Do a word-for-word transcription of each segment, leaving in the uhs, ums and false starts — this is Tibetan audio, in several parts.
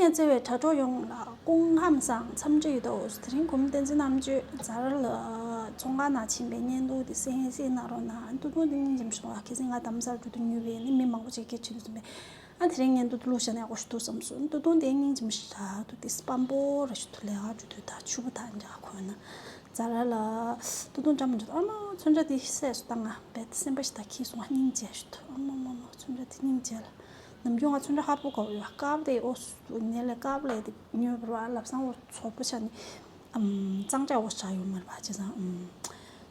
བརྩེ་བའི་དྲ་གྲོགས་ཡོངས་ལ་སྐུ་ཁམས་བཟང་། འཚམས་འདྲི་ཡོད་དོ། དེ་རིང་གོང་མ་བསྟན་འཛིན་རྣམ་དཔྱོད་ཛ་ར་ལ་ཚོང་ཁང་ནང་ཕྱིན་པའི་བརྙན་ཐུང་དེ་གསན་གཟིགས་གནང་རོགས་གནང་། ཏུ་ཏུ་འདི་སྙིང་རྗེ་མོ་ཞིག་འདུག་ཁ་སང་ང་རྡ་རམ་ས་ལ་འགྲོ་དུས་ཉོས་པ་ཡིན། མི་མང་པོ་ཅིག་གིས་བྱེད་དུས་ཙམ་པས། ཨ་དེ་རིང་བརྙན་ཐུང་དེ་བླུགས་བཞག་ན་ཡག་པོ་ཞིག་འདུག་བསམ་སོང་། ཏུ་ཏུ་འདི་སྙིང་རྗེ་མོ་ཞིག་འདུག་དེ་སྤམ་པོ་ར་ཞིག་འདུག་ལས་ཀ་འགྲོ་དུས་དང་ཕྱུ་པ་དང་འདྲ་གོན་ན་ཛ་ར་ལ། ཏུ་ཏུ་འདྲ་མི་འདྲ་འདུག་ཨ་མ་ཚོན་ཁྲ་དེ་བསད་སོང་། ད་ང་རྦད་དེ་སེམས་པ་ཞིག་ད་འཁྱིལ་སོང་། ང་སྙིང་རྗེ་ཞིག་འདུག་ཨ་མ་མ་མ་ཚོན་ཁྲ་དེ་སྙིང་རྗེ་ལ། ནམ་རྒྱུན་ང་ཚོན་ཁྲ་ཧ་པོ་དགའ་བོ་ཡོད། དཀར་པོ་དེ་ཨོ་སུ་ནས་ལས་དཀར་པོ་ལས་དེ་ཉོས་པ་ར་ལབ་སང་ཨོ་ཚོ་པོ་ཆ་ནི། ཨམ་གཙང་སྦྲ་ཨོ་ཆ་ཡོད་མ་རེད་པ། བྱས་ཙང་ཨམ་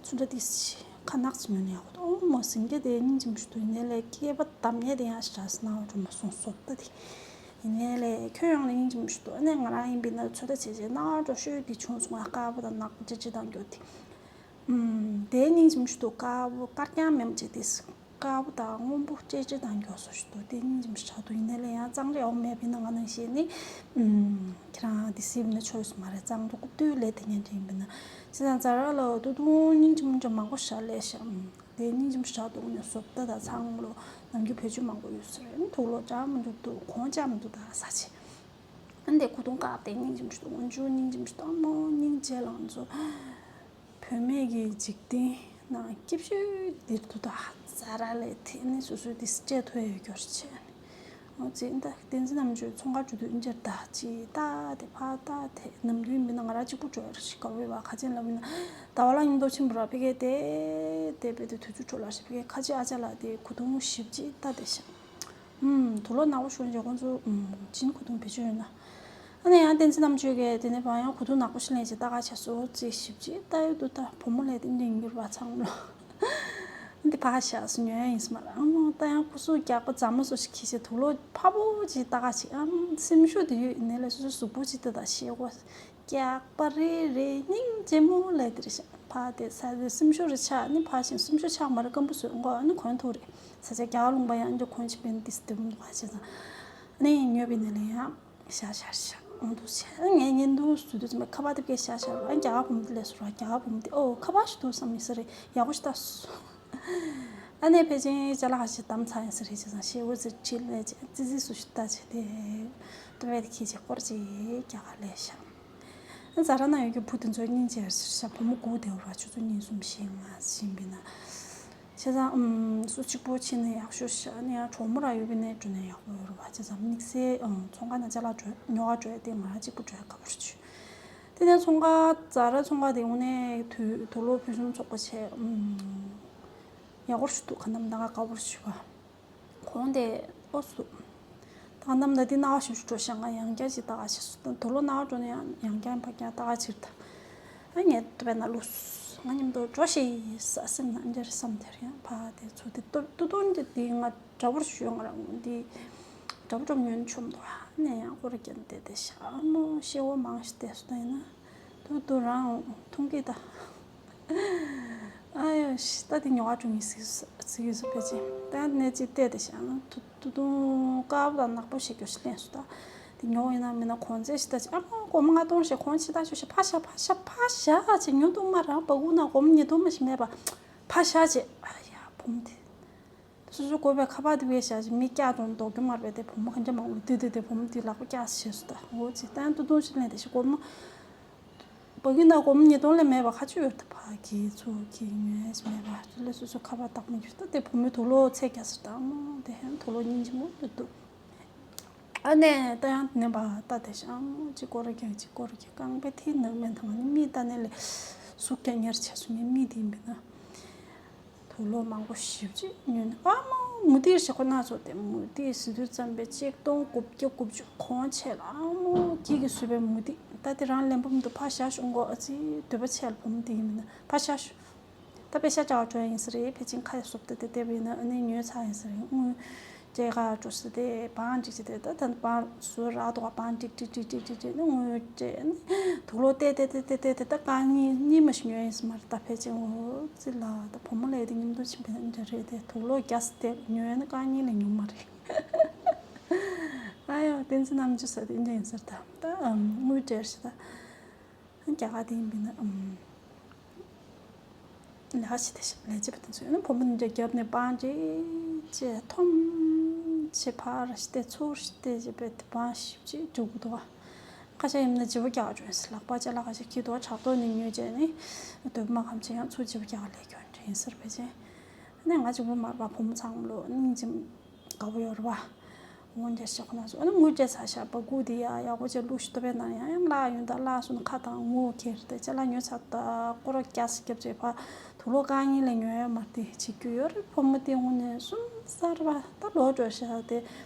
ཚོན་ཁྲ་དེ་ཁ་ནག་ཅིག་ཉོས་ན་ཡག་པོ་འདུག་ཨོ་མོ་ཟིང་སྐྱ་དེ་སྙིང་རྗེ་མོ་ཞིག་འདུག་ཡིན་ནའི་ལས་སྐེད་པ་བསྡམས་ནས་དེ་ཡང་ཞེ་དྲག་སྣང་བ་འགྲོ་མ་སོང་། བཟོ་ལྟ་དེ་ཡིན་ནའི་ལས་ཁྱོད་ཡོང་ལ་སྙིང་རྗེ་མོ་ཞིག་འདུག་ཨ་ནི་ང་རང་ཡིན་པས་ན་ཚོད་ལྟ་བྱས་བྱས་སྣང་བ་འགྲོ་ཤོས་དེ་བྱུང་སོང་། ང་དཀར་པོ་དང་ནག་པོ་ཅི་ཅི་དང་འགྱོ་དེ། ཨུམ། དེ་སྙིང་རྗེ་མོ་ཞིག་འདུག་དཀར་པོ་དཀར་རྐྱང་མེད་མ་ཅིག་དེ། དཀར་པོ་དང་སྔོན་པོ་ཅི་ཅི་དང་འགྱོ་སོ་ཞིག་འདུག་དེ་སྙིང་རྗེ་མོ་ཞིག་འདུག་ཡིན་ནའི་ལས་ཡང་གཙང་སྦྲ་ཡོད་མེད་པས་ན་ང་ནང་བཞིན་ནི། ཨུམ། ཁྱེད་རང་དེ་སྲིད་ན་ཆོས་སུ་མ་རེད། གཙང་དུ་རྐུབ་སྟོད་ལས་དེ་ཉན་ཅིག་ཡིན་པས་ན། བྱས་ཙང་ཛ་ར་ལ་ཏུ་ཏུ་སྙིང་རྗེ་མོ་འདྲ་མང་པོ་ཞིག་ལས་ཤག་ཨུམ། དེ་སྙིང་རྗེ་མོ་ཞིག་འདུག་ནས་བཟོ་ལྟ་དང་ཚང་མ་ལོ་ནམ་རྒྱུན་བེད་སྤྱོད་མང་པོ་ཡོད་ས་རེད། དུག་ལོག་འདྲ་མི་འདུག་དུག་གོང་ལྕགས་མི་འདུག་ད་ཟ་ཆེ། ཨ་འདི་ཁུ་ཐུང་དཀར་པོ་དེ་སྙིང་རྗེ་མོ་ཞིག་འདུག་འོན་ཅུང་སྙིང་རྗེ་མོ་ཞིག་འདུག་ཨ་མོ་སྙིང་རྗེ་ལང་ཚོ། བུད་མེད་ཀྱི་འཇིག་རྟེན་ནང་སྐྱིད་ཤོས་འདིར་འདུག་ད་ཛ་ར་ལས་དེ་ནི་སོ་སོའི་དེ་སྤྲད་ཐུབ་ཡ་ཡོད་རྒྱུ་རེད་བྱས་ནས། འོ་ཙི་ད་བསྟན་འཛིན་རྣམ་དཔྱོད་ཚོང་ཁང་གྲུ་དུས་ཨིན་ཇར་ད་ཅི་ད་དེ་ཕ་ད་དེ་ནམ་རྒྱུན་མིན་ན་ང་རང་གཅིག་པུ་འགྲོ་ཡ་རེད་ཤི་ག་བས་བ་ཁ་ཆེན་ལ་མིན་ན་ད་བ་ལ་ཉིན་ཐོ་ཆེན་པོ་ར་ཕི་གེ་དེ་དེ་བས་དེ་དུས་ཚོད་འཕྲོ་ལ་ཤི་ཕི་གེ་ཁ་ཆེ་ཨ་ཅག་ལ་དེ་ཁུ་ཐུང་ཞིབ་ཅིག་ད་དེ་ཤ། ཨུམ། དུག་ལོག་ནག་པོ་ཤོར་རྗེས་ཁོང་ཚོ་ཨུམ་ཇིན་ཁུ་ཐུང་བེད་སྤྱོད་ཡོད་ན། ཨ་ནི་ཡང་བསྟན་འཛིན་རྣམ་དཔྱོད་ཀྱིས་དེ་ནས་བ་ཡང་ཁུ་ཐུང་ནག་པོ་ཞིག་ལེན་བྱས་ལྟ་ག་བྱས་སོ་ཙི་ཞིབ་ཅིག་ལྟ་ཡོད་དུ་ད་བུ་མོ་ལས་དེ་འདྲ་ཡིན་རྒྱུ་རེད་པ་ཚང་མ་ལོ། འདི་ཕ་ཤག་སུ་ཉོ་ཡ་ཡིན་སི་མ་རེད། ཨ་མོ་ད་ཡང་ཁུ་སུ་རྒྱག་པ་རྫ་མ་སོ་ཞིག་གིས་བྱས་དུག་ལོག་ཕ་བོ་ཅིག་ལྟ་ག་བྱས་ཨམ་སེམས་ཤུགས་དེ་ཡོད་ནས་ལས་སོ་སོ་གཟུགས་པོ་ཅིག་ལྟ་ད་ཤེས་གོ། སྐྱག་པ་རེ་རེ་སྙིང་རྗེ་མོ་ལས་དེ་རེད་ཤག་ཕ་དེ་ས་དེ་སེམས་ཤུགས་རེ་ཆག་ནི་ཕ་བཞིན་སེམས་ཤུགས་ཆག་མ་རེད་སྐམ་པོ་བཟོས་མགོ་ཨ་ནི་གོན་ཐུག་རེད། ས་ཆ་རྒྱ་གར་ལུང་པ་ཡང་འདི་གོན་ཆེ་བན་ཏིས་དེ་མོ་བ་ཆེ་ཙང་ནི་ཉོས་པའི་ནི་ལས་ཡང་ཤ་ཤ་ཤ་འོང་དུ་ཆེ་ངས་ཉིན་དུ་སུ་དུ་ཙམ་ཁ་པ་དེ་བཀལ་ཤ་ཤ་རུ་ཨ་རྒྱ་གར་བུམ་དེ་ལས་སུ་ར་རྒྱ་གར་བུམ་དེ་ཨོ་ཁ་པ་ཞིག་ཏུ་བསམ་མི་ས་རེད་ཡག་པོ་ཞིག་ལྟ་སོ། ཨ་ནེ་ཕལ་ཆེར་ཅ་ལག་ཁ་ཤས་བདམས་ཚར་ཡིན་ས་རེད་བྱས་ཙང་ཤེས་འོ་ཙི་ཁྲིད་ལས་བྱས་ཙི་ཙི་སུ་ཞིག་ལྟ་བྱས་ཏེ་ཏུ་བས་ཏེ་ཁྱེད་ཀྱི་སྐོར་ཅིག་རྒྱ་གར་ལས་ཤག་ཨ་ཛ་ར་ན་ཡོད་ཀྱི་བུ་དེ་ཚོ་སྙིང་རྗེ་ཟེར་ཤག་བུ་མོ་དགུ་དེ་བ་ཆུ་ཚོད་གཉིས་གསུམ་བཞི་ལྔ་ཟིན་པས་ན། བྱས་ཙང་ཨམ་སུ་གཅིག་པོ་ཕྱིན་ན་ཡག་ཤོས་ཤག་ཨ་ནེ་ཡང་གྲོགས་མོ་ར་ཡོད་པས་ནས་འགྲོ་ན་ཡག་པོ་ཡོད་རེད་བ། བྱས་ཙང་དམིགས་བསལ་ཨང་ཚོང་ཁང་ན་ཅ་ལག་འགྲོ་ཉོ་ག་འགྲོ་ཡ་དེ་ང་རང་གཅིག་པུ་འགྲོ་ཡ་དགའ་པོ་རེད་བྱུང་། དེ་ནས་ཚོང་ཁང་ཛ་ར་ཚོང་ཁང་དེ་དངོས་གནས་དུ་དུག་ལོག་ཕུན་སུམ་ཚོགས་པ་བྱས། ཨུམ། ཡག་པོ་ཞིག་འདུག་ཁ་ནམ་ད་ང་དགའ་པོ་ཞིག་བྱུང་བ། གོང་དེ་ཨོ་སུ། ད་ཁ་ནམ་ད་དེ་ན་བ་ཞིག་ཞིག་འགྲོ་ཤག་ང་ཡང་བསྐྱར་ཞིག་ལྟ་ག་ཞིག་སུ་དང་དུག་ལོག་ན་བ་འགྲོ་ན་ཡང་ཡང་བསྐྱར་ཕ་རྒྱ་ལྟ་ག་ཕྱིར་ད། ཨ་ངས་དུ་བས་ན་ལུས། ང་མཉམ་དུ་འགྲོ་ཞིག་ས་སེམས་ན་འཇར་བསམ་དེར་ཡང་ཕ་དེ་ཚོ་དེ་ཏུ་ཏུ་ཏུ་འདི་དེ་ང་འདྲ་པོར་ཞུ་ང་རང་འདི་འདྲ་པོ་འགྲོ་ཉོན་ཆོམ་དུ་ཨ་ནས་ཡང་སྐོར་རྒྱན་དེ་དེ་ཤ་མོ་ཤེ་བོ་མང་ཞིག་དེ་སུ་ད་ཡིན་ན། ཏུ་ཏུ་རང་འཐུང་གི་ད། ཨ་ཡོ་ཤི་ད་དེ་ཉོ་བ་བྱུང་ཡིན་ཟིག་ཟིག་ཡོད་ཟིག་ཕལ་ཆེར་ད་ནས་ཅི་བལྟས་དེ་ཤ་ན་ཏུ་ཏུ་ཏུ་དཀར་པོ་དང་ནག་པོ་ཞིག་གྱོ་ཤི་ལེན་སུ་ད། དེ་ཉོ་ཡིན་ན་མིན་ན་གོང་ཚད་ཞིག་ད་ཅི་ཨ་མ་སྒོར་མོ་ལྔ་སྟོང་ཞིག་གོང་ཆེ་ད་ཞུ་ཤ་ཕ་ཤ་ཕ་ཤ་ཕ་ཤ་ཅི་ཉོ་འདུག་མ་རང་པ་གུ་ན་སྒོར་མོ་ཉིས་སྟོང་མ་ཞིག་མེད་པ་ཕ་ཤ་ཅི་ཨ་ཡ་བུམ་དེ། སོ་སོ་དགོས་པའི་ཁ་པར་དེ་བས་བཞག་ཅིག་མི་སྐྱག་དང་ལྡོག་རྒྱུ་མ་རེད་པས་དེ་བུ་མོ་ག་འདྲ་མང་པོ་དེ་དེ་དེ་བུ་མོ་དེ་ལག་པ་སྐྱག་བྱས་སུ་ད་འོ་ཅིག་བསྟན་ཏུ་ཏུ་ཞིག་ལེན་དེ་ཞིག་སྒོར་མོ། བ་གི་ན་སྒོར་མོ་ཉིས་སྟོང་ལས་མེད་པ་ཁ་ཆུ་ཡོད་ད་ཕ་གི་ཚུ་གི་ཉོས་མེད་པ་ཚུ་ལས་སོ་སོ་ཁ་པར་བཏགས་མི་འགྱུར་ད་དེ་བུ་མོའི་དུག་ལོག་ཚད་རྒྱ་སུ་ད་མོ་དེ་ཧན་དུག་ལོག་སྙིང་རྗེ་མོ་ཡོད་འདུག་ཨ་ནེ་ད་ཡང་དེ་ནས་པ་ད་དེ་ཤང་ཅིག་སྐོར་ར་རྒྱག་ཅིག་སྐོར་ར་རྒྱག་རྐང་པའི་མཐིལ་ནང་མེད་དང་ནི་མིག་ལྟ་ནས་ལས་གཟུགས་ཀྱང་ཉར་བྱས་སོང་ངས་མིག་དེ་ཡིན་པས་ན། དུག་ལོག་མང་པོ་ཞིབ་ཅིག་ཉོས་ནས་ཨ་མ་མུ་ཏིག་ཞིག་ཁོ་ན་ཚོ་དེ་མུ་ཏིག་ཟི་དུས་ཙམ་པའི་ཆིག་སྟོང་དགུ་བརྒྱ་དགུ་བཅུ་གོང་ཆེ་ལ་ཨ་མོ་སྐྱིད་ཀྱི་བཟོས་པའི་མུ་ཏིག་ད་དེ་རང་ལེན་པ་མི་འདུག་ཕ་ཤ་ཤོང་གོ་ཨ་ཙི་འདོད་པ་ཆེ་ལ་བུ་མོ་དེ་ཡིན་མིན་ན་ཕ་ཤ་ཤོ། ད་པེ་ཤ་ཅག་འགྲོ་ཡ་ཡིན་ས་རེད་ཕལ་ཆེར་ཁ་ཡ་སོབ་ཏེ་དེ་ལྟ་བུ་ཡིན་ན་ཨ་ནི་ཉོས་ཚར་ཡིན་ས་རེད་དངུལ་སྤྲད་ག་འགྲོ་ས་དེ་བང་སྒྲིག་ཅི་དེ་ད་ད་བང་སུ་རག་དོག་བང་སྒྲིག་སྒྲིག་སྒྲིག་སྒྲིག་སྒྲིག་སྒྲིག་ནི་དངུལ་སྤྲད་ནི་དུག་ལོག་ཏེ་ཏེ་ཏེ་ཏེ་ཏེ་ཏེ་ད་རྐང་གཉིས་གཉིས་མ་ཞིག་ཉོས་ཡིན་ས་མ་རེད་ད་ཕལ་ཆེར་འོ་ཙི་ལ་ད་བུ་མོ་ལས་དེ་མཉམ་དུ་ཕྱིན་པའི་འདྲ་རེད་དེ་དུག་ལོག་རྒྱ་སི་དེ་ཉོས་ནི་རྐང་གཉིས་ལས་ཉུང་མ་རེད། ཨ་ཡོ་བསྟན་འཛིན་རྣམ་དཔྱོད་ས་དེ་འདྲ་ཡིན་ས་རེད་ད་ད་དངུལ་སྤྲད་ཤི་ད། རྒྱ་གར་དེ་ཡིན་པས་ན་ཨམ། ལས་ཀ་བྱེད་དེ་ལས་བྱེད་པ་དེ་ཚོས་ནི་བུ་མོ་འདི་འདྲ་རྒྱབ་ནས་པང་ཅི་ཅི་འཐོམ་ ཆེ་ཕར་ཞིག་སྟེ་ཚུར་ཞིག་སྟེ་ཅེས་པའི་དེ་བང་ཞིབ་ཅིག་འགྲོ་གི་འདུག་བ། ཁ་ཤས་ཡིན་ན་བརྗེ་པོ་རྒྱག་འགྲོ་ཡིན་ཟེར། ལག་པ་ཅ་ལག་ཁ་ཤས་འཁྱེར་འདུག་བ། ཕྲག་དོག་ནས་ཉོས་བྱས་ནས་སྡོད་མ་ཁམས་ཆེ་ཡང་ཚུར་བརྗེ་པོ་རྒྱག་ལས་སྐྱོན་འདྲ་ཡིན་ཟེར་བས་ཅན། ཨ་ནི་ང་གཅིག་པུ་མ་རེད་པ། བུ་མོ་ཚང་མ་ལོ་སྙིང་རྗེ་དགའ་པོ་ཡོད་རེད་པ། འོ་འདྲ་ཞིག་ཁོ་ན་ཚོ་ཨ་ནི་དངུལ་སྤྲད་ཚར་ཤག་པ། སྒུག་དེ་ཡག་ཡག་པོ་བྱས་བླུགས་ཤིག་ལྟ་བས་ན་ཡང་ཡང་བརླག་ཡོང་། ད་བརླག་སོང་ན་ཁ་དང་ངོ་ཁེར་ཏེ་ཅ་ལག་ཉོས་ཚར། ད་སྐོར་ར་རྒྱག་སི་རྒྱབ་བྱས་ཕར་དུག་ལོག་བཀག་ཉིན་ལས་ཉོ་ཡ་མ་དེ་བྱེད་རྒྱུ་ཡོད་རེད། བུ་མོ་དེ་དངོས་གནས་སུམ་སར་བ་ད་ལོག་འགྲོ་ཤག་དེ།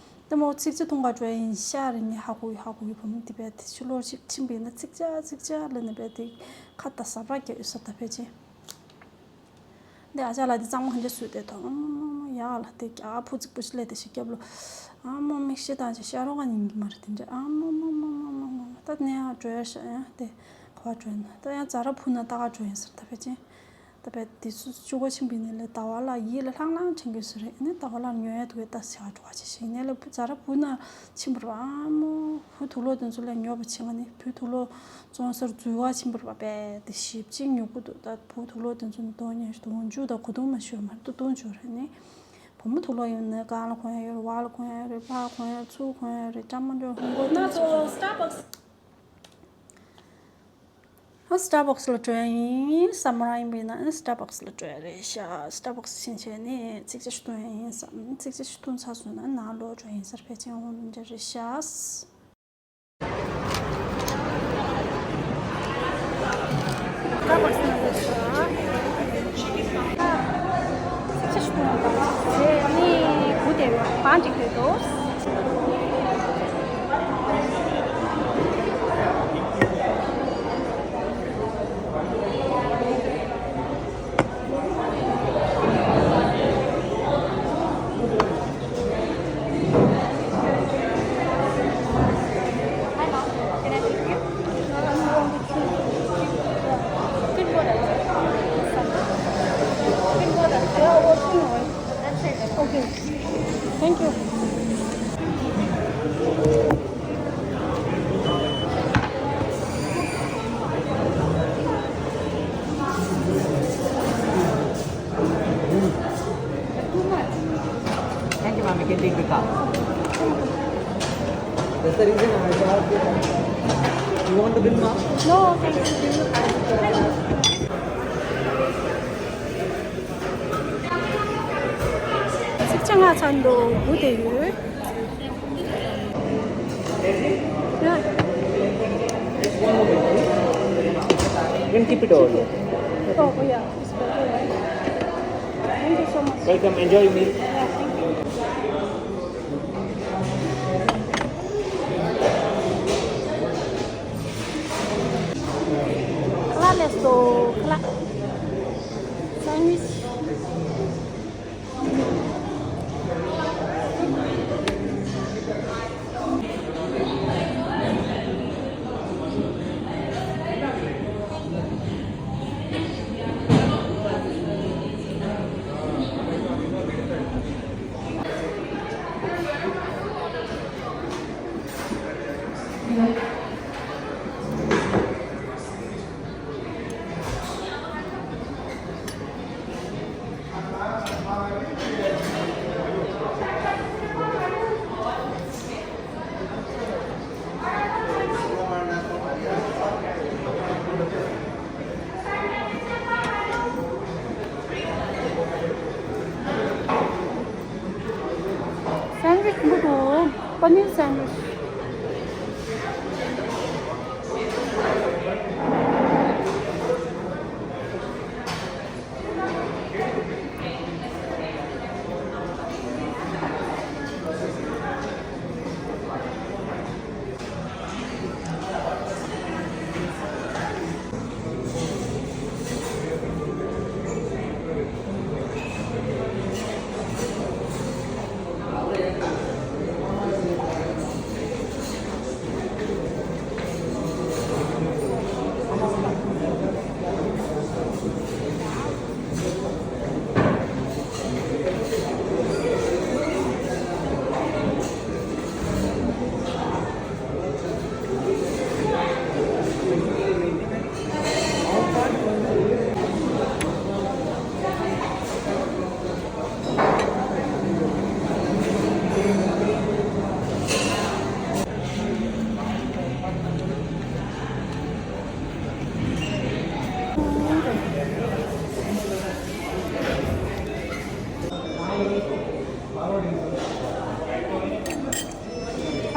ད་མོ་ཚིག་ཅི་ཐུང་ག་འགྲོ་ཡ་ཡིན་ཤག་རེད། ངས་ཧ་གོ་ཡི་ཧ་གོ་ཡི། བུ་མོ་དེ་བས་དེ་ཕྱི་ལོགས་ཤིག་ཕྱིན་པ་ཡིན་ན་ཚིག་ཅག་ཚིག་ཅག་ལབ་ནས་བས་དེ་ཁ་ད་ཟབ་ར་རྒྱག་ཡོད་ས་ད་ཕལ་ཆེར། འདི་ཨ་ཅག་ལགས་འདི་གཙང་མ་གང་ཅི་བཟོས་བསྡད་དོ། ཨ་མོ་ཡག་ལ་དེ་རྒྱ་ཕུ་ཚིག་པོ་ཞིག་ལས་དེ་ཞིག་རྒྱབ་ལོ། ཨ་མོ་མིག་ཤེལ་བཏང་བྱས་ཤ་རོགས་ག་ཉན་གི་མ་རེད་དེ་འདྲ། ཨ་མོ་མོ་མོ་མོ་མོ་མོ། ད་ནས་ཨ་འགྲོ་ཡ་ཤ་ཡ་དེ་ག་བ་འགྲོ་ཡིན་ན། ད་ཡང་ཛ་ར་ཕུ་ན་ད་ག་འགྲོ་ཡིན་ཟེར་ད་ཕལ་ཆེར། ད་བས་དེ་ཚོ་བཅུ་གོ་ཕྱིན་པའི་ནས་ལས་ཟླ་བ་ལ་ཡིད་ལ་ལྷང་ལྷང་དྲན་གི་ཟེར་རེད། ཨ་ནི་ཟླ་བ་ལ་ཉོ་ཡ་འདུག་གས་ད་ཟེར་བ་འགྲོ་བ་ཆེ་ཞིག་ནས་ལས་ཛ་ར་ཕུ་ན་ཕྱིན་པ་རེད་པ། ཨ་མོ་བུ་དུག་ལོག་དེ་ཚོ་ལས་ཉོ་བ་ཆེ་ང་ནི་བུ་དུག་ལོག་བཙོང་སར་འཛུལ་བ་ཕྱིན་པ་རེད་པ། བས་དེ་ཞིབ་ཅིག་ཉོ་གི་འདུག་ད་བུ་དུག་ལོག་དེ་ཚོ་ནི་དོན་ཉན་ཞིག་དོན་མཇུག་ད་གོ་དོན་མ་ཤོད་མ་རེད། ད་དོན་ཆོད་རེད། ནི་བུ་མོ་དུག་ལོག་ཡོང་ན་གང་ལ་གོན་ཡ་ཡོད་རེད། བར་ལ་གོན་ཡ་ཡོད་རེད། ཕར་གོན་ཡ་ཚུར་གོན་ཡ་ཡོད་རེད། ཀྲམ་མ་འགྲོ་ཧོང་གོ་ན་ཚོ་སི་ཊར་བག་སི། ཨ་སི་ཊར་བག་སི་ལ་འགྲོ་ཡ་ཡིན་བསམ་རང་ཡིན་པ་ཡིན་ན་ཨ་སི་ཊར་བག་སི་ལ་འགྲོ་ཡ་རེད་ཤག་སི་ཊར་བག་སི་ཕྱིན་བྱས་ནས་ཚིག་ཇ་ཞིག་འཐུང་ཡ་ཡིན་བསམ། ཚིག་ཇ་ཞིག་འཐུང་ཚར་སོང་ན་ནང་ལོག་འགྲོ་ཡ་ཡིན་ཟེར་བས་ཅན་འོང་འདྲ་རེད་ཤག་སི་ཊར་བག་སི་ལ་འགྲོ་ཤག་ཚིག་ཇ་ཞིག་འཐུང་བ་དང་རྗེས་ནས་བུ་དེ་བང་ཅིག་དེ་དོ། Hi, ma'am. Can I help you? Good morning. Good morning. Okay. Thank you. Thank you, ma'am. You can take the cup. That's the reason I asked you. You want the bill, ma'am? No, thank you. ཚིག་ཆ་ང་ཚང་དུ་བུ་དེ་ཡོད། Yeah. You can keep it over here. Oh, yeah. It's better, right? Thank you so much. Welcome. Enjoy your meal. Yeah, thank you. Kala lesto, kala. Sandwich. Sandwich འདུག་གོ། Paneer sandwich.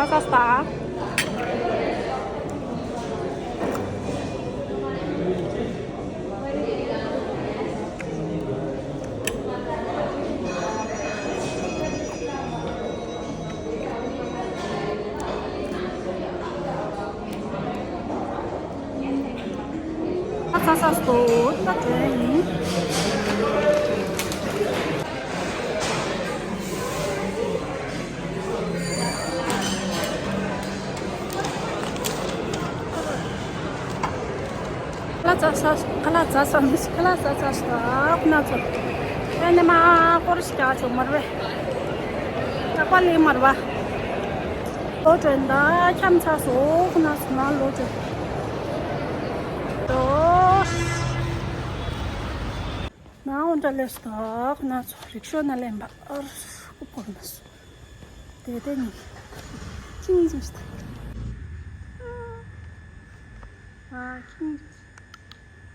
ས་ས་སྟ། ཨ་ཚ་ཚ་སྟོད་ད་དྲན་ཡིན། ཁ་ལག་ཚ་ཚ་ཁ་ལག་ཚ་ཚ་མི་ཁ་ལག་ཚ་ཚ་སྟོད་ན་ཚོ། ཨེ་ནི་མ་སྐོར་ཞིག་རྒྱག་ཆོག་མར་བས། ད་པ་ལི་མར་བ། ལོ་དྲན་ད་ཁྱམས་ཚ་སོགས་ན་སོ་ན་ལོ་དྲན། ཏོ། ན་འོན་ཏྲ་ལེ་སྟག་ན་ཚོ་རིག་ཤོ་ན་ལེན་པ་ཨར་ཀུ་ཕོར་ན་སོ། དེ་དེ་ནི་ཁྱིང་ཟིག་སྟག་ཨ་ཁྱིང་ཟིག